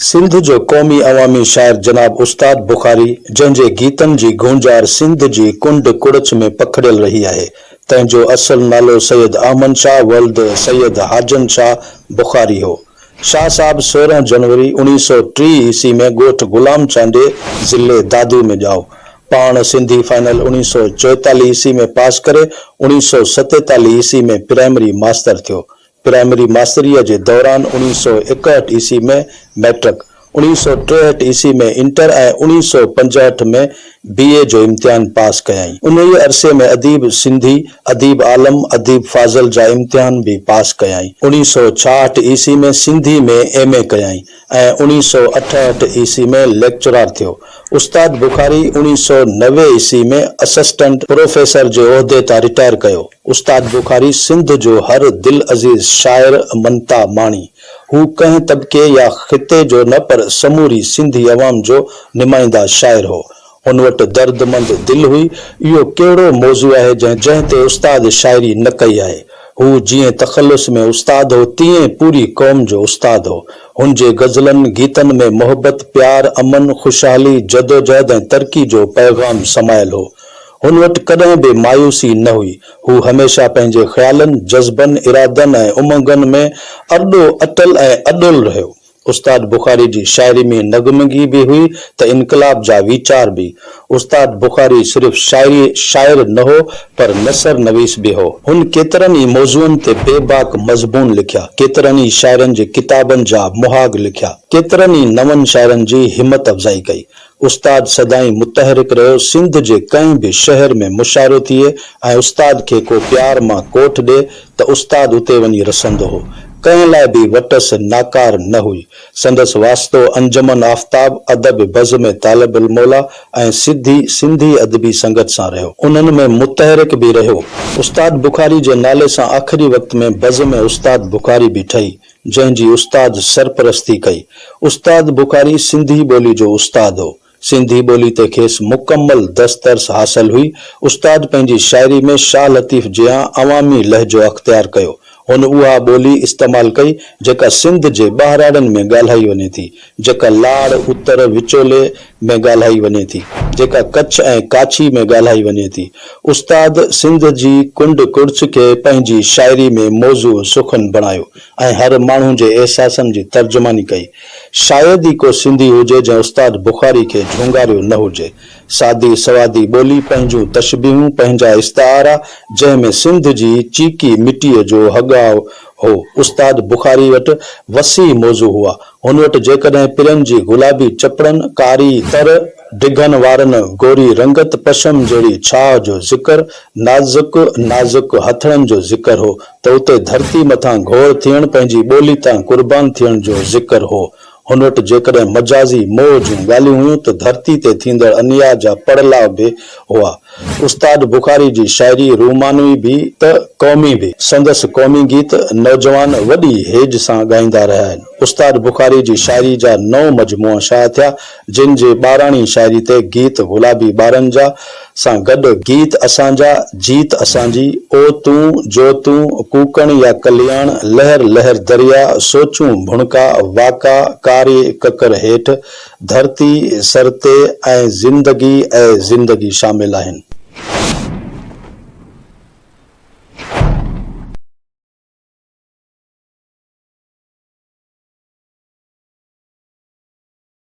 سنڌ جو قومي عوامي شاعر جناب استاد بخاري جنهن جي گيتن جي گونجار سنڌ جي ڪنڊ ڪڙڇ ۾ پکڙيل رهي آهي، تنهن جو اصل نالو سيد احمد شاهه ولد سيد حاجن شاهه بخاري هو. شاهه صاحب 16 جنوري 1930 عيسوي ۾ ڳوٺ غلام چانڊيي ضلعي دادو ۾ ڄائو. پاڻ سنڌي فائنل 1944 عيسوي ۾ پاس ڪري 1947 عيسوي ۾ پرائمري ماستر ٿيو. پرائمري ماستريء جي دوران 1961 عيسوي ۾ مئٽرڪ، 1963 عيسوي ۾ انٽر ۽ 1965 ۾ بي اي جو امتحان پاس ڪيائين. انهيء عرصي ۾ اديب سنڌي، اديب عالم، اديب فاضل جا امتحان به پاس ڪيائين. 1966 عيسوي ۾ سنڌي ۾ ايم اي ڪيائين ۽ 1968 عيسوي ۾ ليڪچرار ٿيو. استاد بخاري 1990 عيسوي ۾ اسسٽنٽ پروفيسر جي عهدي تان رٽائر ڪيو. استاد بخاري سنڌ جو هر دلعزيز شاعر مڃتا ماڻي. هو ڪنهن طبقي يا خطي جو نه پر سموري سنڌي عوام جو نمائنده شاعر هو. هن وٽ دردمند دل هئي. اهو ڪهڙو موضوع آهي جنهن تي استاد شاعري نه ڪئي آهي. هو جيئن تخلص ۾ استاد هو تيئن پوري قوم جو استاد هو. هن جي غزلن، گيتن ۾ محبت، پيار، امن، خوشحالي، جدوجهد ۽ ترقي جو پيغام سمايل هو. هن وٽ ڪڏهن به مايوسي نه هئي. هو هميشه پنهنجي خيالن، جذبن، ارادن ۽ امنگن ۾ ارڏو، اٽل ۽ اڏول رهيو. استاد بخاري جي شاعري ۾ نغمگي به هئي ته انقلاب جا ويچار به. استاد بخاري صرف شاعري شاعر نه هو پر نثر نويس به هو. هن ڪيترن ئي موضوعن تي بيباڪ مضمون لکيا، ڪيترن ئي شاعرن جي ڪتابن جا مهاڳ لکيا، ڪيترن ئي نون شاعرن جي همت افزائي ڪئي. استاد سدائين متحرڪ رهيو، سنڌ جي ڪنهن به شهر ۾ مشاعرو ٿئي ۽ استاد کي ڪو پيار مان ڪوٺ ڏي ته استاد اتي وڃي رسندو هو. ڪنهن لاء به وٽس ناڪار نه هئي. سندس واسطو انجمن آفتاب، ادب بزم طالب الموليٰ ۽ سڌي سنڌي ادبي سنگت سان رهيو. انهن ۾ متحرڪ به رهيو. استاد بخاري جي نالي سان آخري وقت ۾ بزم استاد بخاري به ٺهي. جنهن جي استاد سرپرستي ڪئي. استاد بخاري سنڌي ٻولي جو استاد هو. سنڌي ٻولي تي کيس مڪمل دسترس حاصل هئي. استاد پنهنجي شاعري ۾ شاهه لطيف جيان عوامي لهجو اختيار ڪيو. هن اها ٻولي استعمال ڪئي، جيڪا سنڌ جي ٻهراڙين ۾ ڳالهائي وڃي ٿي، جيڪا لاڙ، اتر، وچولي ۾ ڳالهائي وڃي ٿي، جيڪا ڪڇ ۽ ڪاڇي ۾ ڳالهائي وڃي ٿي. استاد سنڌ جي ڪنڊ ڪڙڇ کي پنهنجي شاعري ۾ موضوع سخن بڻايو ۽ هر ماڻهو جي احساسن جي ترجماني ڪئي. شايد ئي ڪو سنڌي هجي جنهن استاد بخاري کي جهونگاريو نه هجي. سادي سوادي ٻولي، پنهنجون تشبيهون، پنهنجا استعارا، جنهن ۾ سنڌ جي چيڪي مٽيء جو هڳاء هو. استاد بخاري وٽ وسيع موضوع هئا. هن وٽ جيڪڏهن پرين جي گلابي چپڙن، ڪاري تر، ڊگهن وارن، گوري رنگت، پشم جهڙي ڇهاء جو ذڪر، نازڪ نازڪ هٿڙن جو ذڪر هو ته اتي ڌرتي مٿان گهور ٿيڻ، پنهنجي ٻولي تان قربان ٿيڻ جو ذڪر هو. هن وٽ جيڪڏهن مجازي موهه جون ڳالهيون هيون ته ڌرتي تي ٿيندڙ انياء جا پڙلاء به هئا. استاد بخاري جي شاعري رومانوي به ته قومي به. سندس قومي گيت نوجوان وڏي هيج سان ڳائيندا رهيا آهن. استاد بخاري جي شاعري جا نو مجموعا شايع ٿيا، جن جي ٻاراڻي شاعري تي گيت گلابي ٻارن جا سان گڏ گيت اسان جا، جيت اسان جي، او تون، جو تون، ڪوڪڻ يا ڪلياڻ، لهر لهر دريا، سوچون ڀڻڪا، واڪا، ڪاري ڪڪر هيٺ، ڌرتي سر تي ۽ زندگي اي زندگي شامل آهن.